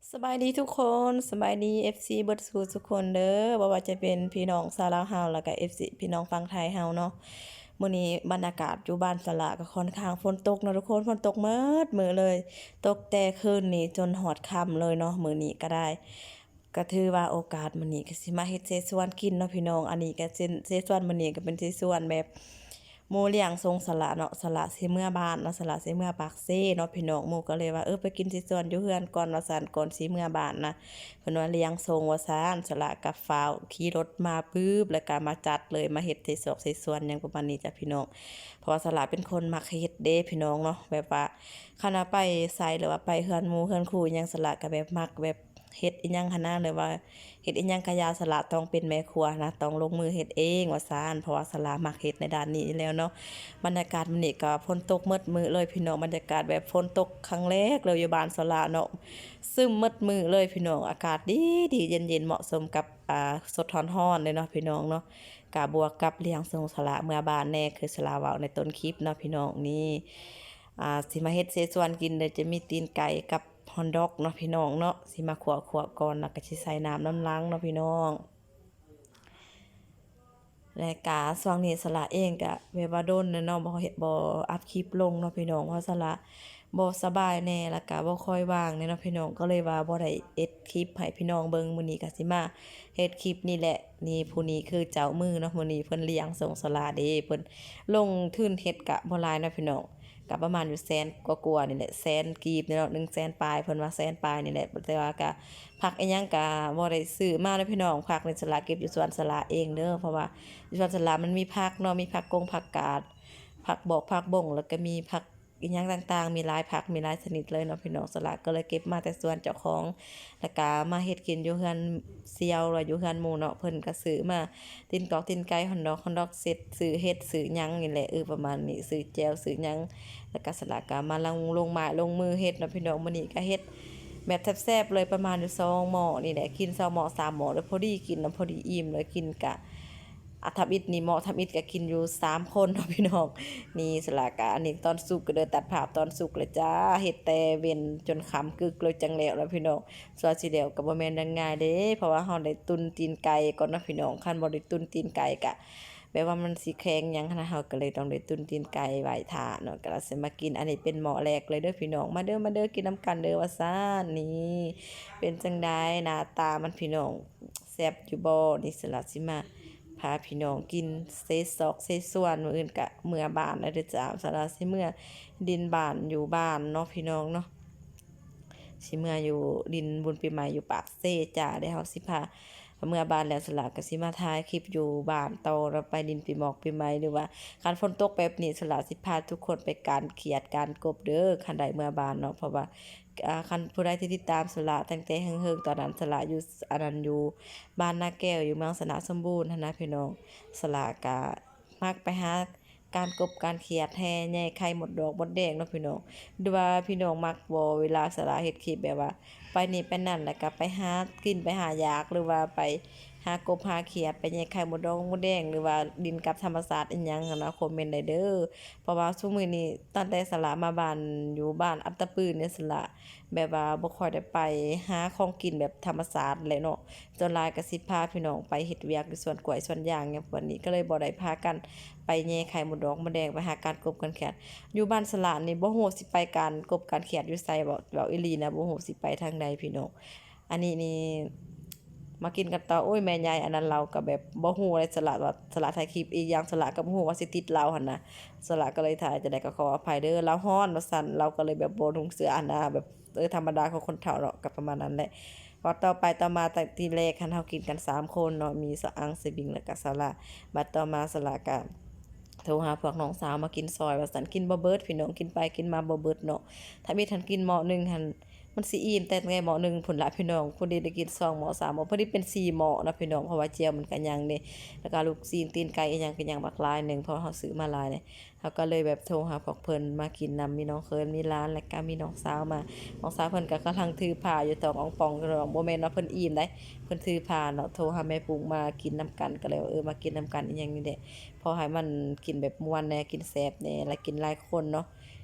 ສະບາຍດີທຸກຄົນ ສະບາຍດີ ເອັຟຊີ ເບິດສູ່ທຸກຄົນເດີ ບໍ່ວ່າຈະເປັນພີ່ນ້ອງຊາວລາວເຮົາ ແລ້ວກະ ເອັຟຊີ ພີ່ນ້ອງຝັ່ງໄທເຮົາເນາະ. ມື້ນີ້ບັນຍາກາດຢູ່ບ້ານສະຫຼະກະຄ່ອນຂ້າງຝົນຕົກເນາະທຸກຄົນ ຝົນຕົກໝົດມື້ເລີຍ ຕົກແຕ່ຄືນນີ້ຈົນຮອດຄ່ຳເລີຍເນາະ. ມື້ນີ້ກະໄດ້ ກະຖືວ່າໂອກາດມື້ນີ້ກະຊິມາເຮັດເສສວນກິນເນາະພີ່ນ້ອງ. ອັນນີ້ກະເປັນເສສວນ ມື້ນີ້ກະເປັນເສສວນແບບ ໝູ່ລ້ຽງສົ່ງສະຫຼະເນາະ ສະຫຼະຊິເມືອບ້ານເນາະ ສະຫຼະຊິເມືອປາກເຊເນາະພີ່ນ້ອງ. ໝູ່ກະເລີຍວ່າ ເອີ ໄປກິນເສສວນຢູ່ເຮືອນກ່ອນວ່າຊັ້ນ ກ່ອນຊິເມືອບ້ານນະ ເພິ່ນວ່າລ້ຽງສົ່ງວ່າຊັ້ນ. ສະຫຼະກະຟ້າວຂີ່ລົດມາປຶບ ແລ້ວກະມາຈັດເລີຍ ມາເຮັດເສສອກເສສວນຫຍັງປະມານນີ້ຈ້ະພີ່ນ້ອງ. ເພາະວ່າສະຫຼະເປັນຄົນມັກເຮັດເດ້ພີ່ນ້ອງເນາະ ແບບວ່າຄັນວ່າໄປໃສ ຫຼືວ່າໄປເຮືອນໝູ່ເຮືອນຄູ່ອີ່ຫຍັງ ສະຫຼະກະແບບມັກແບບ ເຮັດອີ່ຫຍັງຫັ້ນນະ ຫຼືວ່າເຮັດອີ່ຫຍັງກະຢ່າ ສະຫຼະຕ້ອງເປັນແມ່ຄົວຫັ້ນນະ ຕ້ອງລົງມືເຮັດເອງວ່າຊັ້ນ. ເພາະວ່າສະຫຼະມັກເຮັດໃນດ້ານນີ້ຢູ່ແລ້ວເນາະ. ບັນຍາກາດມື້ນີ້ກະຝົນຕົກໝົດມື້ເລີຍພີ່ນ້ອງ ບັນຍາກາດແບບຝົນຕົກຄັ້ງແລກເລີຍຢູ່ບ້ານສະຫຼະເນາະ ຊຶມໝົດມື້ເລີຍພີ່ນ້ອງ. ອາກາດດີໆ ເຢັນໆ ເໝາະສົມກັບ ອ່າ ສົດຮ້ອນໆ ເລີຍເນາະພີ່ນ້ອງເນາະ. ກະບວກກັບລ້ຽງສົ່ງສະຫຼະເມືອບ້ານແດ່ ຄືສະຫຼະເວົ້າໃນຕົ້ນຄລິບເນາະພີ່ນ້ອງ. ນີ້ ອ່າ ຊິມາເຮັດເສສວນກິນເດີ ຈະມີຕີນໄກ່ກັບ ຮອດດອກເນາະພີ່ນ້ອງເນາະ ຊິມາຂົ້ວໆກ່ອນ ແລ້ວກະຊິໃສ່ນ້ຳນຳຫຼັງເນາະພີ່ນ້ອງ. ແລະກະຊ່ວງນີ້ສະຫຼະເອງກະແບບວ່າດົນແລ້ວເນາະ ບໍ່ເຮັດ ບໍ່ອັບຄລິບລົງເນາະພີ່ນ້ອງ ເພາະສະຫຼະບໍ່ສະບາຍແດ່ ແລ້ວກະບໍ່ຄ່ອຍວ່າງແດ່ເນາະພີ່ນ້ອງ ກະເລີຍວ່າບໍ່ໄດ້ເຮັດຄລິບໃຫ້ພີ່ນ້ອງເບິ່ງ. ມື້ນີ້ກະຊິມາເຮັດຄລິບນີ້ແຫຼະ. ນີ້ ຜູ້ນີ້ຄືເຈົ້າມືເນາະ ມື້ນີ້ເພິ່ນລ້ຽງສົ່ງສະຫຼະເດ້ ເພິ່ນລົງທຶນເຮັດກະບໍ່ຫຼາຍເນາະພີ່ນ້ອງ ກະປະມານຢູ່ແສນກວ່າໆນີ້ແຫຼະ ແສນກີບນີ້ເນາະ ໜຶ່ງແສນປາຍ ເພິ່ນວ່າແສນປາຍນີ້ແຫຼະ. ແຕ່ວ່າກະຜັກອີ່ຫຍັງກະບໍ່ໄດ້ຊື້ມາເນາະພີ່ນ້ອງ ຜັກນີ້ສະຫຼະເກັບຢູ່ສວນສະຫຼະເອງເດີ ເພາະວ່າຢູ່ສວນສະຫຼະມັນມີຜັກເນາະ ມີຜັກກົງຜັກກາດ ຜັກບອກຜັກບົ້ງ ແລ້ວກະມີຜັກອີ່ຫຍັງຕ່າງໆ ມີຫຼາຍຜັກ ມີຫຼາຍຊະນິດເລີຍເນາະພີ່ນ້ອງ. ສະຫຼະກະເລີຍເກັບມາແຕ່ສວນເຈົ້າຂອງ ແລ້ວກະມາເຮັດກິນຢູ່ເຮືອນສ່ຽວ ຫຼືຢູ່ເຮືອນໝູ່ເນາະ ເພິ່ນກະຊື້ມາ ຕີນກອກຕີນໄກ່ ຮອດດອກ ຮອດດອກ ເສັດ ຊື້ເຫັດ ຊື້ຫຍັງນີ້ແຫຼະ ເອີ ປະມານນີ້ ຊື້ແຈ່ວ ຊື້ຫຍັງ ແລ້ວກະສະຫຼະກະມາລົງ ລົງໄມ້ລົງມືເຮັດເນາະພີ່ນ້ອງ. ມື້ນີ້ກະເຮັດແບບແຊບໆເລີຍ ປະມານຢູ່ສອງໝໍ້ນີ້ແຫຼະ ກິນສອງໝໍ້ສາມໝໍ້ ແລ້ວພໍດີກິນນະ ພໍດີອີ່ມເລີຍ. ກິນກະ ອາ ທຳອິດນີ້ ໝໍ້ທຳອິດກະກິນຢູ່ສາມຄົນເນາະພີ່ນ້ອງ. ນີ້ສະຫຼະກະ ອັນນີ້ຕອນສຸກກະເດີ ຕັດພາບຕອນສຸກແລ້ວຈ້າ ເຮັດແຕ່ເວັນຈົນຄ່ຳກຶກເລີຍຈັ່ງແລ້ວເນາະພີ່ນ້ອງ. ສ່ວນຊິແລ້ວກະບໍ່ແມ່ນເລື່ອງງ່າຍເດ້ ເພາະວ່າເຮົາໄດ້ຕຸນຕີນໄກ່ກ່ອນເນາະພີ່ນ້ອງ ຄັນບໍ່ໄດ້ຕຸນຕີນໄກ່ກະ ແບບວ່າມັນຊິແຂງຫຍັງຫັ້ນນະ ເຮົາກະເລີຍຕ້ອງໄດ້ຕຸນຕີນໄກ່ໄວ້ຖ້າເນາະ ກະລະຊິມາກິນ. ອັນນີ້ເປັນໝໍ້ແລກເລີຍເດີພີ່ນ້ອງ ມາເດີ ມາເດີ ກິນນຳກັນເດີວ່າຊັ້ນ. ນີ້ ເປັນຈັ່ງໃດໜ້າຕາມັນພີ່ນ້ອງ ແຊບຢູ່ບໍ່? ນີ້ສະຫຼະຊິມາພາພີ່ນ້ອງກິນເສສອກເສສວນ ມື້ອື່ນກະເມືອບ້ານແລ້ວເດີຈ້າ. ສະຫຼະຊິເມືອດິນບ້ານຢູ່ບ້ານເນາະພີ່ນ້ອງເນາະ ຊິເມືອຢູ່ຫຼິ້ນບຸນປີໃໝ່ຢູ່ປາກເຊຈ້າ. ແລ້ວເຮົາຊິພາເມືອບ້ານແລ້ວ ສະຫຼະກະຊິມາຖ່າຍຄລິບຢູ່ບ້ານຕໍ່ ແລ້ວໄປຫຼິ້ນປີໝອກປີໃໝ່ ຫຼືວ່າຄັນຝົນຕົກແບບນີ້ ສະຫຼະຊິພາທຸກຄົນໄປການຂຽດການກົບເດີ ຄັນໄດ້ເມືອບ້ານເນາະ. ເພາະວ່າ ອ່າ ຄັນຜູ້ໃດທີ່ຕິດຕາມສະຫຼະຕັ້ງແຕ່ເຫິງໆ ຕອນນັ້ນສະຫຼະຢູ່ ອັນນັ້ນ ຢູ່ບ້ານນາແກ້ວ ຢູ່ເມືອງຊະນະສົມບູນຫັ້ນນະພີ່ນ້ອງ. ສະຫຼະກະມັກໄປຫາ ການກົບການຂຽດແຮ່ ແຍ່ໄຂ່ມົດດອກມົດແດງເນາະພີ່ນ້ອງ. ຫຼືວ່າພີ່ນ້ອງມັກບໍ່ ເວລາສະຫຼະເຮັດຄລິບແບບວ່າໄປນີ້ໄປນັ້ນ ແລ້ວກະໄປຫາກິນໄປຫາຢາກ ຫຼືວ່າໄປຫາກົບຫາຂຽດ ໄປແຍ່ໄຂ່ມົດດອກມົດແດງ ຫຼືວ່າຫຼິ້ນກັບທຳມະຊາດອີ່ຫຍັງຫັ້ນນະ ຄອມເມັນໄດ້ເດີ. ເພາະວ່າຊຸມື້ນີ້ຕັ້ງແຕ່ສະຫຼະມາບ້ານ ຢູ່ບ້ານອັດຕະປືນີ້ ສະຫຼະແບບວ່າບໍ່ຄ່ອຍໄດ້ໄປຫາຂອງກິນແບບທຳມະຊາດແຫຼະເນາະ. ສ່ວນຫຼາຍກະຊິພາພີ່ນ້ອງໄປເຮັດວຽກຢູ່ສວນກ້ວຍສວນຢາງຫຍັງປະມານນີ້ ກະເລີຍບໍ່ໄດ້ພາກັນໄປແຍ່ໄຂ່ມົດດອກມົດແດງ ໄປຫາການກົບການຂຽດ. ຢູ່ບ້ານສະຫຼະນີ້ບໍ່ຮູ້ຊິໄປການກົບການຂຽດຢູ່ໃສ ເວົ້າ ເວົ້າອີ່ຫຼີນະ ບໍ່ຮູ້ຊິໄປທາງໃດພີ່ນ້ອງ. ອັນນີ້ນີ້ມາກິນກັນຕໍ່. ໂອ້ຍ ແມ່ໃຫຍ່ອັນນັ້ນລາວກະແບບບໍ່ຮູ້ເລີຍ ສະຫຼະວ່າ ສະຫຼະຖ່າຍຄລິບ ອີກຢ່າງສະຫຼະກະບໍ່ຮູ້ວ່າຊິຕິດລາວຫັ້ນນະ. ສະຫຼະກະເລີຍຖ້າຈັ່ງໃດກະຂໍອະໄພເດີ ລາວຮ້ອນວ່າຊັ້ນ ລາວກະເລີຍແບບບໍ່ນຸ່ງເສື້ອຫັ້ນນະ ແບບ ເອີ ທຳມະດາຂອງຄົນເຖົ້າເນາະ ກະປະມານນັ້ນແຫຼະ. ເວົ້າຕໍ່ໄປຕໍ່ມາ ແຕ່ທີແລກຫັ້ນເຮົາກິນກັນສາມຄົນເນາະ ມີສາວອັງ ສາວບິງ ແລ້ວກະສາວຫຼ້າ. ບັດຕໍ່ມາສາວຫຼ້າກະໂທຫາພວກນ້ອງສາວມາກິນຊ່ອຍວ່າຊັ້ນ ກິນບໍ່ເບິດພີ່ນ້ອງ ກິນໄປກິນມາບໍ່ເບິດເນາະ. ທຳອິດຫັ້ນກິນໝໍ້ໜຶ່ງຫັ້ນ ມັນຊິອີ່ມແຕ່ໄງ ໝໍ້ໜຶ່ງພຸ້ນລະພີ່ນ້ອງ ພໍດີໄດ້ກິນສອງໝໍ້ສາມໝໍ້ ພໍດີເປັນສີ່ໝໍ້ເນາະພີ່ນ້ອງ ເພາະວ່າແຈ່ວມັນກະຍັງເດ້ ແລ້ວກະລູກຊີ້ນຕີນໄກ່ອີ່ຫຍັງກະຍັງບັກຫຼາຍໜຶ່ງ ເພາະເຮົາຊື້ມາຫຼາຍເດ້. ເຮົາກະເລີຍແບບໂທຫາພວກເພິ່ນມາກິນນຳ ມີນ້ອງເຂີນ ມີຫຼານ ແລ້ວກະມີນ້ອງສາວມາ. ນ້ອງສາວເພິ່ນກະກຳລັງຖືພາຢູ່ ທ້ອງອອງປ່ອງຢູ່ ບໍ່ແມ່ນວ່າເພິ່ນອີ່ມໃດ ເພິ່ນຖືພາເນາະ. ໂທຫາແມ່ປຸກມາກິນນຳກັນ ກະເລີຍວ່າ ເອີ ມາກິນນຳກັນອີ່ຫຍັງນີ້ແຫຼະ ພໍໃຫ້ມັນກິນແບບມ່ວນແດ່ ກິນແຊບແດ່ ແລະກິນຫຼາຍຄົນເນາະ.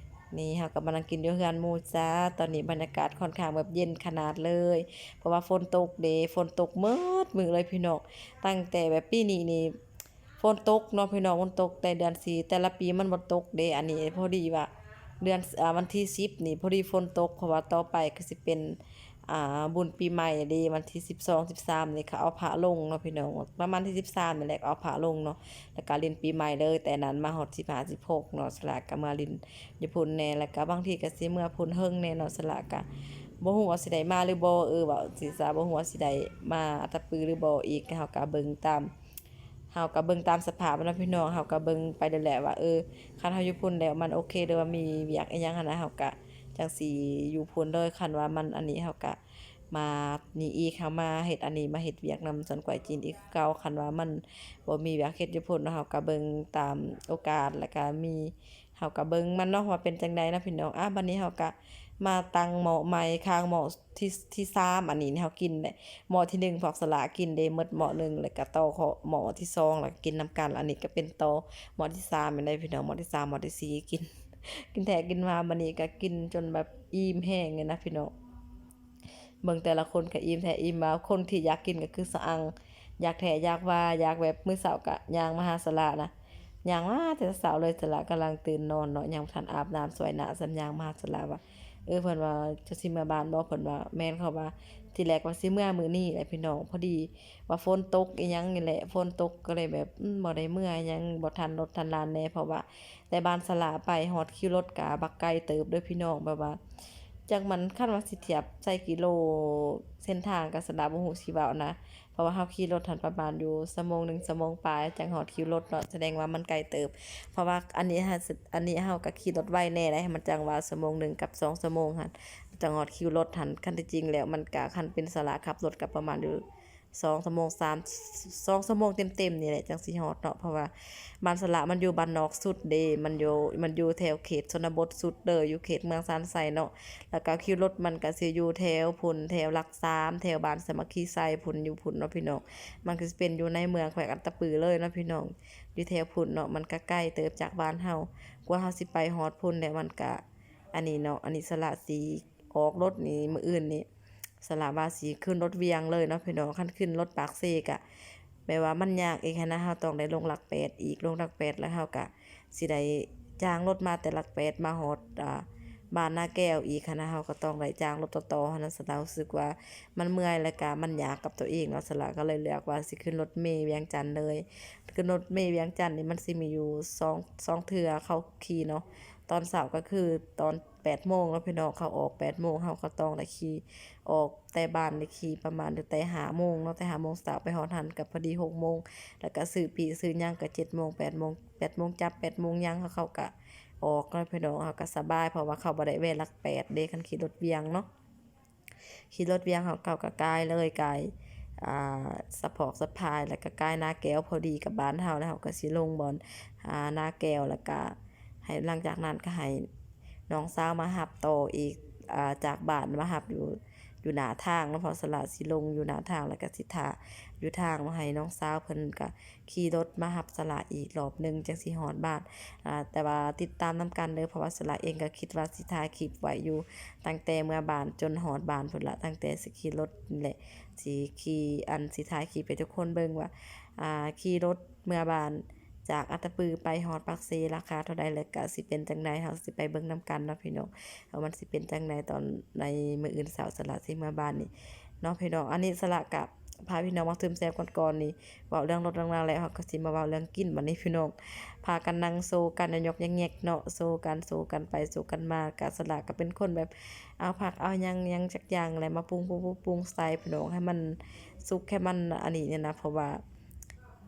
ນີ້ເຮົາກໍມານັ່ງກິນຢູ່ເຮືອນໝູ່ຈ້າ. ຕອນນີ້ບັນຍາກາດຄ່ອນຂ້າງແບບເຢັນຂະໜາດເລີຍ ເພາະວ່າຝົນຕົກເດ້ ຝົນຕົກໝົດມື້ເລີຍພີ່ນ້ອງ. ຕັ້ງແຕ່ແບບປີນີ້ນີ້ຝົນຕົກເນາະພີ່ນ້ອງ, ຝົນຕົກແຕ່ເດືອນສີ່ ແຕ່ລະປີມັນບໍ່ຕົກເດ້. ອັນນີ້ພໍດີວ່າເດືອນ ອາ ວັນທີສິບນີ້ພໍດີຝົນຕົກ ເພາະວ່າຕໍ່ໄປກໍຊິເປັນ ອາ ບຸນປີໃໝ່ເດ້ ວັນທີສິບສອງ ສິບສາມນີ້ເຂົາເອົາພະລົງເນາະພີ່ນ້ອງ, ປະມານທີສິບສາມນີ້ແຫຼະເອົາພະລົງເນາະ ແລ້ວກະຫຼິ້ນປີໃໝ່ເລີຍ. ແຕ່ນັ້ນມາຮອດສິບຫ້າ ສິບຫົກເນາະ ສະຫຼາກະເມືອຫຼິ້ນຢູ່ພຸ້ນແດ່ ແລ້ວກະບາງທີກະຊິເມືອພຸ້ນເຫິງແດ່ເນາະ. ສະຫຼາກະບໍ່ຮູ້ວ່າຊິໄດ້ມາຫຼືບໍ່ ເອີ ເວົ້າຊິຊະ ບໍ່ຮູ້ວ່າຊິໄດ້ມາອັດຕະປືຫຼືບໍ່ອີກ. ເຮົາກະເບິ່ງຕາມ ເຮົາກະເບິ່ງຕາມສະພາບເນາະພີ່ນ້ອງ, ເຮົາກະເບິ່ງໄປເລີຍແຫຼະວ່າ ເອີ ຄັນເຮົາຢູ່ພຸ້ນແລ້ວມັນໂອເຄ ຫຼືວ່າມີວຽກອີ່ຫຍັງຫັ້ນນະ ເຮົາກະຈັ່ງຊິຢູ່ພຸ້ນເລີຍ. ຄັນວ່າມັນອັນນີ້ ເຮົາກະມານີ້ອີກ ເຮົາມາເຮັດອັນນີ້ ມາເຮັດວຽກນຳສວນກ້ວຍຈີນອີກຄືເກົ່າ. ຄັນວ່າມັນບໍ່ມີວຽກເຮັດຢູ່ພຸ້ນເນາະ ເຮົາກະເບິ່ງຕາມໂອກາດ ແລ້ວກະມີ ເຮົາກະເບິ່ງມັນເນາະວ່າເປັນຈັ່ງໃດເນາະພີ່ນ້ອງ. ອາ ບາດນີ້ເຮົາກະມາຕັ້ງໝໍ້ໃໝ່ ຄາງໝໍ້ ທີ ທີສາມ ອັນນີ້ເຮົາກິນແຫຼະ. ໝໍ້ທີໜຶ່ງພວກສະຫຼາກິນເດ້ ໝົດໝໍ້ໜຶ່ງ ແລ້ວກະຕໍ່ເຂົ້າໝໍ້ທີສອງ ແລ້ວກະກິນນຳກັນ. ອັນນີ້ກະເປັນຕໍ່ໝໍ້ທີສາມແມ່ນໃດພີ່ນ້ອງ, ໝໍ້ທີສາມ ໝໍ້ທີສີ່ກິນ ກິນແທ້ກິນມາ ບາດນີ້ກະກິນຈົນແບບອີ່ມແຮງເລີຍນະພີ່ນ້ອງ. ເບິ່ງແຕ່ລະຄົນກະອີ່ມແທ້ອີ່ມມາ. ຄົນທີ່ຢາກກິນກະຄືສະອັງ ຢາກແທ້ຢາກວ່າ ຢາກແບບມື້ເຊົ້າກະຍ່າງມາຫາສະຫຼານະ ຍ່າງມາແຕ່ເຊົ້າເລີຍ. ສະຫຼາກຳລັງຕື່ນນອນເນາະ ຍັງບໍ່ທັນອາບນ້ຳສວຍໜ້າຊ້ຳ ຍ່າງມາຫາສະຫຼາວ່າ ເອີ ເພິ່ນວ່າ ເຈົ້າຊິເມືອບ້ານບໍ່? ເພິ່ນວ່າ ແມ່ນ. ເຂົາວ່າ ທີແລກວ່າຊິເມືອມື້ນີ້ແຫຼະພີ່ນ້ອງ, ພໍດີວ່າຝົນຕົກອີ່ຫຍັງນີ້ແຫຼະ ຝົນຕົກກໍເລີຍແບບ ອືມ ບໍ່ໄດ້ເມືອອີ່ຫຍັງ ບໍ່ທັນລົດທັນລານແດ່ ເພາະວ່າແຕ່ບ້ານສະຫຼາໄປຮອດຄິວລົດກະບັກໄກເຕີບເດີພີ່ນ້ອງ. ແບບວ່າ ຈັກມັນ ຄັນວ່າຊິທຽບໃສ່ກິໂລເສັ້ນທາງກະສະຫຼາບໍ່ຮູ້ຊິເວົ້ານະ ເພາະວ່າເຮົາຂີ່ລົດຫັ້ນປະມານຢູ່ຊົ່ວໂມງໜຶ່ງ ຊົ່ວໂມງປາຍ ຈັ່ງຮອດຄິວລົດເນາະ ສະແດງວ່າມັນໄກເຕີບ. ເພາະວ່າອັນນີ້ ອັນນີ້ເຮົາກະຂີ່ລົດໄວແດ່ໃດ໋ ມັນຈັ່ງວ່າຊົ່ວໂມງໜຶ່ງກັບສອງຊົ່ວໂມງຫັ້ນ ຈັ່ງຮອດຄິວລົດຫັ້ນ. ຄັນທີ່ຈິງແລ້ວມັນກະ ຄັນເປັນສະຫຼາຂັບລົດກະປະມານຢູ່ສອງຊົ່ວໂມງ ສາມ ສອງຊົ່ວໂມງເຕັມໆນີ້ແຫຼະ ຈັ່ງຊິຮອດເນາະ. ເພາະວ່າບ້ານສະຫຼາມັນຢູ່ບ້ານນອກສຸດເດ້ ມັນຢູ່ ມັນຢູ່ແຖວເຂດຊົນນະບົດສຸດເດີ ຢູ່ເຂດເມືອງຊານໄຊເນາະ. ແລ້ວກະຄິວລົດມັນກະຊິຢູ່ແຖວພຸ້ນ ແຖວຫຼັກສາມ ແຖວບ້ານສາມັກຄີໄຊພຸ້ນ ຢູ່ພຸ້ນເນາະພີ່ນ້ອງ. ມັນກະຊິເປັນຢູ່ໃນເມືອງແຂວງອັດຕະປືເລີຍເນາະພີ່ນ້ອງ ຢູ່ແຖວພຸ້ນເນາະ. ມັນກະໄກເຕີບຈາກບ້ານເຮົາ ກວ່າເຮົາຊິໄປຮອດພຸ້ນແລ້ວ ມັນກະ ອັນນີ້ເນາະ ອັນນີ້ສະຫຼາຊິອອກລົດນີ້ ມື້ອື່ນນີ້ສະຫຼາວ່າຊິຂຶ້ນລົດວຽງເລີຍເນາະພີ່ນ້ອງ. ຄັນຂຶ້ນລົດປາກເຊກະແບບວ່າມັນຍາກອີກຫັ້ນນະ ເຮົາຕ້ອງໄດ້ລົງຫຼັກແປດອີກ ລົງຫຼັກແປດແລ້ວເຮົາກະ ຊິໄດ້ຈ້າງລົດມາແຕ່ຫຼັກແປດມາຮອດ ອາ ບ້ານນາແກ້ວອີກຫັ້ນນະ ເຮົາກໍຕ້ອງໄດ້ຈ້າງລົດຕໍ່ໆຫັ້ນນະ. ສະຫຼາຮູ້ສຶກວ່າມັນເມື່ອຍ ແລ້ວກະມັນຍາກກັບຕົວເອງເນາະ ສະຫຼາກໍເລີຍເລືອກວ່າຊິຂຶ້ນລົດເມວຽງຈັນເລີຍ. ຂຶ້ນລົດເມວຽງຈັນນີ້ມັນຊິມີຢູ່ສອງ ສອງເທື່ອເຂົ້າຂີ່ເນາະ ຕອນເຊົ້າກໍຄືຕອນແປດໂມງເນາະພີ່ນ້ອງ ເຂົາອອກແປດໂມງ ເຮົາກໍຕ້ອງໄດ້ຂີ່ ອອກແຕ່ບ້ານໄດ້ຂີ່ປະມານຢູ່ແຕ່ຫ້າໂມງເນາະ ແຕ່ຫ້າໂມງເຊົ້າໄປຮອດຫັ້ນກໍພໍດີຫົກໂມງ ແລ້ວກໍຊື້ປີ້ຊື້ຫຍັງກໍເຈັດໂມງ ແປດໂມງ ແປດໂມງຈັບ ແປດໂມງຫຍັງ ເຂົາ ເຂົາກໍອອກເນາະພີ່ນ້ອງ. ເຮົາກໍສະບາຍ ເພາະວ່າເຂົາບໍ່ໄດ້ແວະຫຼັກແປດເດ້ ຄັນຂີ່ລົດວຽງເນາະ ຂີ່ລົດວຽງເຮົາ ເຂົາກໍກາຍເລີຍ ກາຍ ອ່າ ສະພອກສະພາຍ ແລ້ວກໍກາຍນາແກ້ວ ພໍດີກັບບ້ານເຮົາ ແລ້ວເຮົາກໍຊິລົງບ່ອນ ອ່າ ນາແກ້ວ ແລ້ວກໍໃຫ້ ຫຼັງຈາກນັ້ນກໍໃຫ້ນ້ອງສາວມາຮັບຕໍ່ອີກ ອ່າ ຈາກບ້ານມາຮັບຢູ່ ຢູ່ໜ້າທາງເນາະ ເພາະສະຫຼາຊິລົງຢູ່ໜ້າທາງ ແລ້ວກໍຊິຖ້າຢູ່ທາງ ໃຫ້ນ້ອງສາວເພິ່ນກໍຂີ່ລົດມາຮັບສະຫຼາອີກຮອບໜຶ່ງ ຈັ່ງຊິຮອດບ້ານ. ອ່າ ແຕ່ວ່າຕິດຕາມນຳກັນເດີ ເພາະວ່າສະຫຼາເອງກໍຄິດວ່າຊິຖ່າຍຄລິບໄວ້ຢູ່ ຕັ້ງແຕ່ເມືອບ້ານຈົນຮອດບ້ານພຸ້ນລະ ຕັ້ງແຕ່ຊິຂີ່ລົດນີ້ແຫຼະ ຊິຂີ່ ອັນ ຊິຖ່າຍຄລິບໃຫ້ທຸກຄົນເບິ່ງວ່າ ອ່າ ຂີ່ລົດ ເມືອບ້ານຈາກອັດຕະປືໄປຮອດປາກເຊລາຄາເທົ່າໃດ ແລະກະຊິເປັນຈັ່ງໃດ ເຮົາຊິໄປເບິ່ງນຳກັນເນາະພີ່ນ້ອງ ວ່າມັນຊິເປັນຈັ່ງໃດຕອນໃນມື້ອື່ນເຊົ້າສະຫຼາຊິເມືອບ້ານນີ້ເນາະພີ່ນ້ອງ. ອັນນີ້ສະຫຼາກະພາພີ່ນ້ອງມາຊຶມແຊມກ່ອນໆນີ້ ເວົ້າເລື່ອງລົດເລື່ອງລາແລ້ວ ເຮົາກໍຊິມາເວົ້າເລື່ອງກິນບັດນີ້ພີ່ນ້ອງ. ພາກັນນັ່ງໂຊກັນຍອກໆແຍກໆເນາະ ໂຊກັນ ໂຊກັນໄປໂຊກັນມາ ກະສະຫຼາກະເປັນຄົນແບບເອົາຜັກເອົາຫຍັງຫຍັງຈັກຢ່າງແຫຼະມາປຸງໆໆໃສ່ພີ່ນ້ອງ ໃຫ້ມັນສຸກ ໃຫ້ມັນອັນນີ້ນີ້ນະ ເພາະວ່າ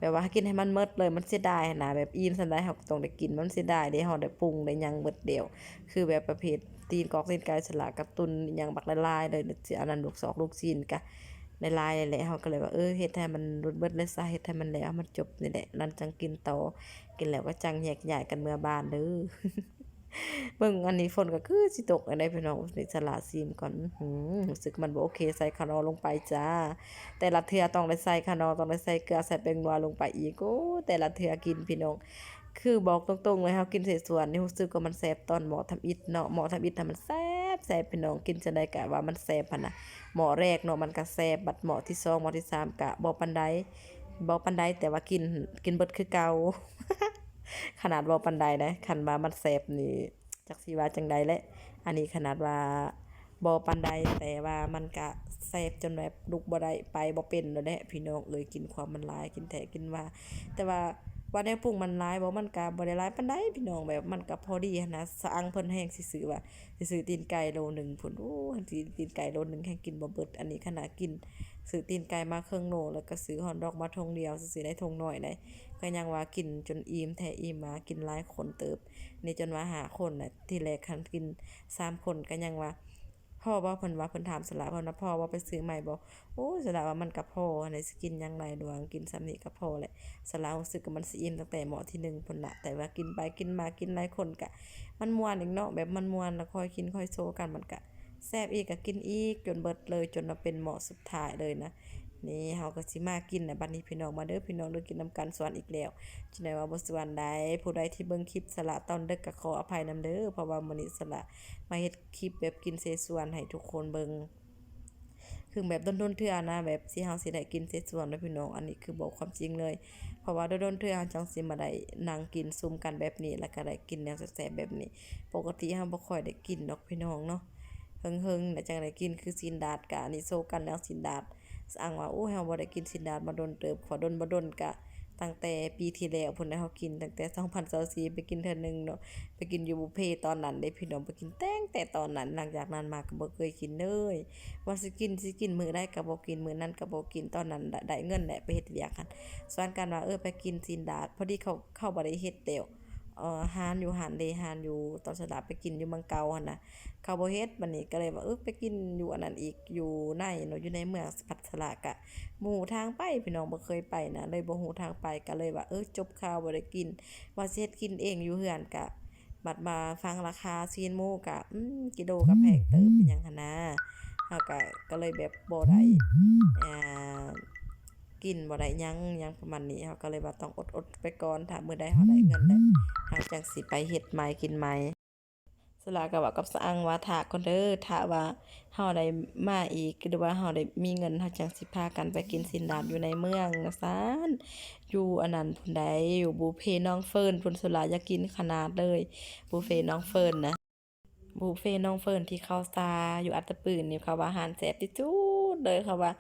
ແບບວ່າໃຫ້ກິນໃຫ້ມັນໝົດເລີຍ ມັນເສຍດາຍຫັ້ນນະ ແບບອີ່ມສ່ຳໃດເຮົາກໍຕ້ອງໄດ້ກິນ ມັນເສຍດາຍເດ້ ເຮົາໄດ້ປຸງໄດ້ຫຍັງເບິດແລ້ວ ຄືແບບປະເພດຕີນກອກຕີນໄກ່ ສະຫຼາກະຕຸນອີ່ຫຍັງບັກຫຼາຍໆເລີຍ ຊິອັນນັ້ນ ລູກຊອກລູກຊີ້ນກະຫຼາຍໆແຫຼະ ເຮົາກໍເລີຍວ່າ ເອີ ເຮັດໃຫ້ມັນເບິດໆເລີຍຊະ ເຮັດໃຫ້ມັນແລ້ວ ໃຫ້ມັນຈົບນີ້ແຫຼະ ແລ້ວຈັ່ງກິນຕໍ່ ກິນແລ້ວກໍຈັ່ງແຍກຍ້າຍກັນເມືອບ້ານເດີ. ເບິ່ງອັນນີ້ຝົນກໍຄືຊິຕົກແລ້ວເດ້ພີ່ນ້ອງ ນີ້ສະຫຼາຊີມກ່ອນ ອື ຮູ້ສຶກມັນບໍ່ໂອເຄ ໃສ່ຂະໜໍລົງໄປຈ້າ ແຕ່ລະເທື່ອຕ້ອງໄດ້ໃສ່ຂະໜໍ ຕ້ອງໄດ້ໃສ່ເກືອ ໃສ່ແປ້ງນົວລົງໄປອີກ ໂອ້ ແຕ່ລະເທື່ອກິນພີ່ນ້ອງ ຄືບອກຕົງໆເລີຍ ເຮົາກິນເສສວນນີ້ຮູ້ສຶກວ່າມັນແຊບຕອນໝໍ້ທຳອິດເນາະ. ໝໍ້ທຳອິດນະມັນແຊບໆ ພີ່ນ້ອງ ກິນຈັ່ງໃດກະວ່າມັນແຊບຫັ້ນນະ. ໝໍ້ແລກເນາະມັນກະແຊບ ບັດໝໍ້ທີສອງ ໝໍ້ທີສາມກະບໍ່ປານໃດ ບໍ່ປານໃດ ແຕ່ວ່າກິນ ກິນເບິດຄືເກົ່າ. ຂະໜາດບໍ່ປານໃດໃດ໋ ຄັນວ່າມັນແຊບນີ້ ຈັກຊິວ່າຈັ່ງໃດແຫຼະ. ອັນນີ້ຂະໜາດວ່າບໍ່ປານໃດ ແຕ່ວ່າມັນກະແຊບຈົນແບບລຸກບໍ່ໄດ້ ໄປບໍ່ເປັນແລ້ວແຫຼະ ພີ່ນ້ອງເອີຍ. ກິນຄວາມມັນຫຼາຍ ກິນແທ້ກິນວ່າ ແຕ່ວ່າ ວ່າແນວປຸງມັນຫຼາຍບໍ່ ມັນກະບໍ່ໄດ້ຫຼາຍປານໃດ ພີ່ນ້ອງ ແບບມັນກະພໍດີຫັ້ນນະ. ສະອັງເພິ່ນແຮ່ງຊິຊື້ວ່າ ຊິຊື້ຕີນໄກ່ໂລໜຶ່ງພຸ້ນ. ໂອ້ ຕີນ ຕີນໄກ່ໂລໜຶ່ງແຮ່ງກິນບໍ່ເບິດ. ອັນນີ້ຂະໜາດກິນ ຊື້ຕີນໄກ່ມາເຄິ່ງໂລ ແລ້ວກະຊື້ຮອດດອກມາຖົງດຽວ ຊື້ໃນຖົງນ້ອຍໃດ໋ ກະຍັງວ່າກິນຈົນອີ່ມແທ້ອີ່ມມາ ກິນຫຼາຍຄົນເຕີບ. ນີ້ຈົນວ່າຫ້າຄົນນະ ທີແລກຄັນກິນສາມຄົນກະຍັງວ່າ ພໍບໍ່ ເພິ່ນວ່າ ເພິ່ນຖາມສະຫຼາ ເພິ່ນວ່າ ພໍບໍ່ ໄປຊື້ໃໝ່ບໍ່? ໂອ້ຍ ສະຫຼາວ່າມັນກະພໍຫັ້ນແຫຼະ ຊິກິນຫຍັງຫຼາຍດວງ ກິນສ່ຳນີ້ກະພໍແຫຼະ. ສະຫຼາຮູ້ສຶກວ່າມັນຊິອີ່ມຕັ້ງແຕ່ໝໍ້ທີໜຶ່ງພຸ້ນລະ ແຕ່ວ່າກິນໄປກິນມາ ກິນຫຼາຍຄົນກະມັນມ່ວນອີກເນາະ ແບບມັນມ່ວນ ແລ້ວຄ່ອຍກິນຄ່ອຍໂຊກັນ ມັນກະແຊບອີກ ກະກິນອີກຈົນເບິດເລີຍ ຈົນວ່າເປັນໝໍ້ສຸດທ້າຍເລີຍນະ. ນີ້ເຮົາກະຊິມາກິນແຫຼະ ບັດນີ້ພີ່ນ້ອງ ມາເດີພີ່ນ້ອງເດີ ກິນນຳກັນ ສວນອີກແລ້ວ ຈັ່ງໃດວ່າບໍ່ສວນໃດ໋. ຜູ້ໃດທີ່ເບິ່ງຄລິບສະຫຼາຕອນເດິກກະຂໍອະໄພນຳເດີ ເພາະວ່າມື້ນີ້ສະຫຼາມາເຮັດຄລິບແບບກິນເສສວນໃຫ້ທຸກຄົນເບິ່ງ ຄືແບບດົນໆເທື່ອນະ ແບບຊິ ເຮົາຊິໄດ້ກິນເສສວນເດີພີ່ນ້ອງ. ອັນນີ້ຄືບອກຄວາມຈິງເລີຍ ເພາະວ່າດົນໆເທື່ອເຮົາຈັ່ງຊິມາໄດ້ນັ່ງກິນຊຸມກັນແບບນີ້ ແລ້ວກະໄດ້ກິນແນວແຊບໆແບບນີ້. ປົກກະຕິເຮົາບໍ່ຄ່ອຍໄດ້ກິນດອກພີ່ນ້ອງເນາະ ເຫິງໆແລ້ວຈັ່ງໄດ້ກິນ ຄືຊີ້ນດາດກະ ອັນນີ້ໂຊກັນແລ້ວ ຊີ້ນດາດ ສະອັງວ່າ ໂອ້ຍ ເຮົາບໍ່ໄດ້ກິນຊີ້ນດາດມາດົນເຕີບ ຂໍດົນບໍ່ດົນກະຕັ້ງແຕ່ປີທີ່ແລ້ວພຸ້ນແຫຼະ ເຮົາກິນຕັ້ງແຕ່ສອງພັນຊາວສີ່ ໄປກິນເທື່ອໜຶ່ງເນາະ ໄປກິນຢູ່ບຸບເພຕອນນັ້ນເດ້ພີ່ນ້ອງ ໄປກິນແຕ່ງແຕ່ຕອນນັ້ນ ຫຼັງຈາກນັ້ນມາກະບໍ່ເຄີຍກິນເລີຍ. ວ່າຊິກິນ ຊິກິນມື້ໃດກະບໍ່ກິນ ມື້ນັ້ນກະບໍ່ກິນ ຕອນນັ້ນໄດ້ເງິນແຫຼະ ໄປເຮັດວຽກຫັ້ນ ຊວນກັນວ່າ ເອີ ໄປກິນຊີ້ນດາດ ພໍດີເຂົາ ເຂົາບໍ່ໄດ້ເຮັດແລ້ວ ເອີ ຮ້ານຢູ່ຫັ້ນເດ້ ຮ້ານຢູ່ຕອນສະຫຼາໄປກິນຢູ່ເມືອງເກົ່າຫັ້ນນະ ເຂົາບໍ່ເຮັດ ບັດນີ້ກະເລີຍວ່າ ເອີ ໄປກິນຢູ່ອັນນັ້ນອີກ ຢູ່ໃນເນາະ ຢູ່ໃນເມືອງ ພັດສະຫຼາກະບໍ່ຮູ້ທາງໄປພີ່ນ້ອງ ບໍ່ເຄີຍໄປນະ ເລີຍບໍ່ຮູ້ທາງໄປ ກະເລີຍວ່າ ເອີ ຈົບຂ່າວ ບໍ່ໄດ້ກິນ ວ່າຊິເຮັດກິນເອງຢູ່ເຮືອນ ກະບັດມາຟັງລາຄາຊີ້ນໝູກະ ອືມ ກິໂລກະແພງເຕີບ ອີ່ຫຍັງຫັ້ນນະ ເຮົາກະ ກະເລີຍແບບບໍ່ໄດ້ ອ່າ ກິນ ບໍ່ໄດ້ຫຍັງ ຫຍັງປະມານນີ້ ເຮົາກະເລີຍວ່າຕ້ອງອົດໆໄປກ່ອນ ຖ້າມື້ໃດເຮົາໄດ້ເງິນແລ້ວ ເຮົາຈັ່ງຊິໄປເຮັດໃໝ່ ກິນໃໝ່. ສະຫຼາກະເວົ້າກັບສະອັງວ່າ ຖ້າກ່ອນເດີ ຖ້າວ່າເຮົາໄດ້ມາອີກ ຫຼືວ່າເຮົາໄດ້ມີເງິນ ເຮົາຈັ່ງຊິພາກັນໄປກິນຊີ້ນດາດຢູ່ໃນເມືອງ ວ່າຊັ້ນ ຢູ່ອັນນັ້ນພຸ້ນໃດ ຢູ່ບຸບເພນ້ອງເຟີນພຸ້ນ ສະຫຼາຢາກກິນຂະໜາດເລີຍ ບຸບເພນ້ອງເຟີນນະ ບຸບເພນ້ອງເຟີນທີ່ເຂົາຊາຢູ່ອັດຕະປືນີ້ ເຂົາວ່າຮ້ານແຊບທີ່ສຸດເລີຍ ເຂົາວ່າ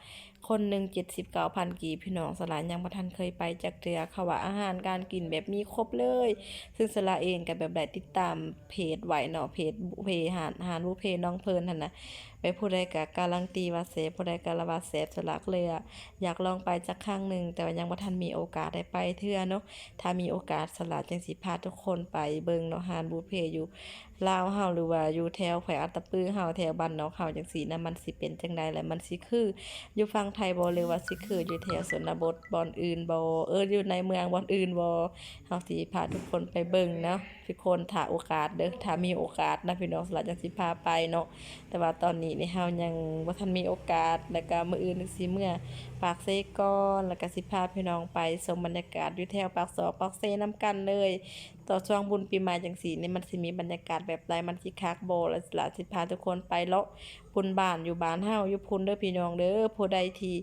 ຄົນໜຶ່ງເຈັດສິບເກົ້າພັນກີບ ພີ່ນ້ອງ ສະຫຼາຍັງບໍ່ທັນເຄີຍໄປຈັກເທື່ອ ເຂົາວ່າອາຫານການກິນແບບມີຄົບເລີຍ ຊຶ່ງສະຫຼາເອງກະແບບໄດ້ຕິດຕາມເພຈໄວ້ເນາະ ເພຈບຸບເພ ຮ້ານ ຮ້ານບຸບເພນ້ອງເຟີນຫັ້ນນະ ແບບຜູ້ໃດກະກາລັນຕີວ່າແຊບ ຜູ້ໃດກະລະວ່າແຊບ ສະຫຼາກະເລີຍຢາກລອງໄປຈັກຄັ້ງໜຶ່ງ ແຕ່ວ່າຍັງບໍ່ທັນມີໂອກາດໄດ້ໄປເທື່ອເນາະ ຖ້າມີໂອກາດສະຫຼາຈຶ່ງຊິພາທຸກຄົນໄປເບິ່ງເນາະ ຮ້ານບຸບເພຢູ່ ລາວເຮົາ ຫຼືວ່າຢູ່ແຖວແຂວງອັດຕະປືເຮົາ ແຖວບ້ານນອກເຮົາຈັ່ງຊີ້ນະ ມັນຊິເປັນຈັ່ງໃດ ແລະ ມັນຊິຄືຢູ່ຝັ່ງໄທບໍ່ ຫຼືວ່າຊິຄືຢູ່ແຖວຊົນນະບົດບ່ອນອື່ນບໍ່ ເອີ ຢູ່ໃນເມືອງບ່ອນອື່ນບໍ່ ເຮົາຊິພາທຸກຄົນໄປເບິ່ງເນາະ ທຸກຄົນຖ້າໂອກາດເດີ ຖ້າມີໂອກາດນະພີ່ນ້ອງ ສະຫຼາຈັ່ງຊິພາໄປເນາະ ແຕ່ວ່າຕອນນີ້ນີ້ເຮົາຍັງບໍ່ທັນມີໂອກາດ ແລ້ວກະມື້ອື່ນຊິເມືອປາກເຊກ່ອນ ແລ້ວກະຊິພາພີ່ນ້ອງໄປຊົມບັນຍາກາດຢູ່ແຖວປາກຊອກປາກເຊນຳກັນເລີຍ. ຕໍ່ຊ່ວງບຸນປີໃໝ່ຈັ່ງຊີ້ນີ້ ມັນຊິມີບັນຍາກາດແບບໃດ ມັນຊິຄັກບໍ່ ແລະ ສະຫຼາຊິພາທຸກຄົນໄປເລາະບຸນບ້ານຢູ່ບ້ານເຮົາຢູ່ພຸ້ນເດີພີ່ນ້ອງເດີ ຜູ້ໃດທີ່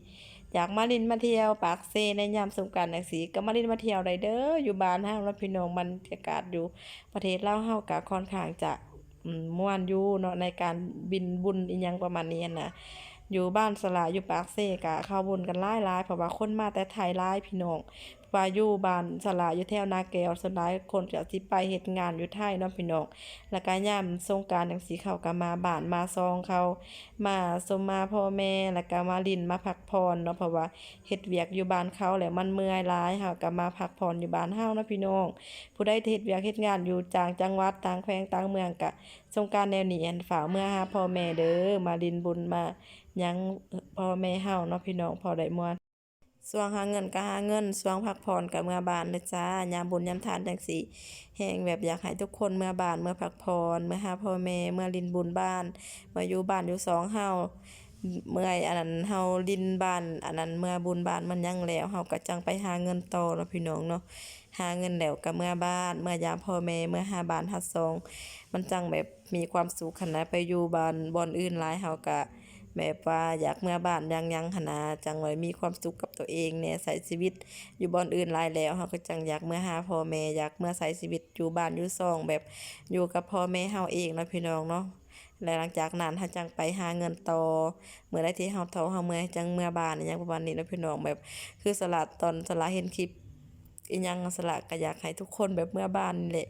ຢາກມາຫຼິ້ນມາທ່ຽວປາກເຊໃນຍາມສົງການຈັ່ງຊີ້ ກະມາຫຼິ້ນມາທ່ຽວໄດ້ເດີ ຢູ່ບ້ານເຮົາເນາະພີ່ນ້ອງ ບັນຍາກາດຢູ່ປະເທດລາວເຮົາກະຄ່ອນຂ້າງຈະ ອືມ ມ່ວນຢູ່ເນາະ ໃນການບິນບຸນອີ່ຫຍັງປະມານນີ້ຫັ້ນນະ ຢູ່ບ້ານສະຫຼາຢູ່ປາກເຊກະເຂົ້າບຸນກັນຫຼາຍໆ ເພາະວ່າຄົນມາແຕ່ໄທຫຼາຍພີ່ນ້ອງ ວ່າຢູ່ບ້ານສະຫຼາຢູ່ແຖວນາແກ້ວ ສ່ວນຫຼາຍຄົນກະຊິໄປເຮັດງານຢູ່ໄທເນາະພີ່ນ້ອງ ແລ້ວກະຍາມສົງການຈັ່ງຊີ້ ເຂົາກະມາບ້ານມາຊ່ອງເຂົາ ມາຊົມມາພໍ່ແມ່ ແລ້ວກະມາຫຼິ້ນມາພັກຜ່ອນເນາະ ເພາະວ່າເຮັດວຽກຢູ່ບ້ານເຂົາແລ້ວມັນເມື່ອຍຫຼາຍ ເຮົາກະມາພັກຜ່ອນຢູ່ບ້ານເຮົາເນາະພີ່ນ້ອງ. ຜູ້ໃດທີ່ເຮັດວຽກເຮັດງານຢູ່ຕ່າງຈັງຫວັດ ຕ່າງແຂວງຕ່າງເມືອງ ກະສົງການແນວນີ້ຫັ້ນ ຝາກເມືອຫາພໍ່ແມ່ເດີ ມາຫຼິ້ນບຸນມາຫຍັງພໍ່ແມ່ເຮົາເນາະພີ່ນ້ອງ ພໍໄດ້ມ່ວນ. ຊ່ວງຫາເງິນກະຫາເງິນ ຊ່ວງພັກຜ່ອນກະເມືອບ້ານເດີຈ້າ ຍາມບຸນຍາມທານຈັ່ງຊີ້ ແຮ່ງແບບຢາກໃຫ້ທຸກຄົນເມືອບ້ານ ເມືອພັກຜ່ອນ ເມືອຫາພໍ່ແມ່ ເມືອຫຼິ້ນບຸນບ້ານ ເມືອຢູ່ບ້ານຢູ່ຊ່ອງເຮົາ ເມື່ອຍອັນນັ້ນເຮົາຫຼິ້ນບ້ານ ອັນນັ້ນເມືອບຸນບ້ານມັນຫຍັງແລ້ວ ເຮົາກໍຈັ່ງໄປຫາເງິນຕໍ່ເນາະພີ່ນ້ອງເນາະ. ຫາເງິນແລ້ວກໍເມືອບ້ານ ເມືອຢາມພໍ່ແມ່ ເມືອຫາບ້ານຫາຊ່ອງ ມັນຈັ່ງແບບມີຄວາມສຸກຫັ້ນນະ. ໄປຢູ່ບ້ານບ່ອນອື່ນຫຼາຍ ເຮົາກໍແບບວ່າຢາກເມືອບ້ານ ຢາກຫຍັງຫັ້ນນະ ຈັ່ງວ່າມີຄວາມສຸກກັບຕົວເອງແດ່ ໃຊ້ຊີວິດຢູ່ບ່ອນອື່ນຫຼາຍແລ້ວ ເຮົາກໍຈັ່ງຢາກເມືອຫາພໍ່ແມ່ ຢາກເມືອໃຊ້ຊີວິດຢູ່ບ້ານຢູ່ຊ່ອງ ແບບຢູ່ກັບພໍ່ແມ່ເຮົາເອງເນາະພີ່ນ້ອງເນາະ. ແລະ ຫຼັງຈາກນັ້ນເຮົາຈັ່ງໄປຫາເງິນຕໍ່ ເມື່ອໃດທີ່ເຮົາທໍ້ເຮົາເມື່ອຍ ຈັ່ງເມືອບ້ານ ອີ່ຫຍັງປະມານນີ້ເນາະພີ່ນ້ອງ. ແບບຄືສະຫຼະ ຕອນສະຫຼະເຫັນຄລິບອີ່ຫຍັງ ສະຫຼະກໍຢາກໃຫ້ທຸກຄົນແບບເມືອບ້ານນີ້ແຫຼະ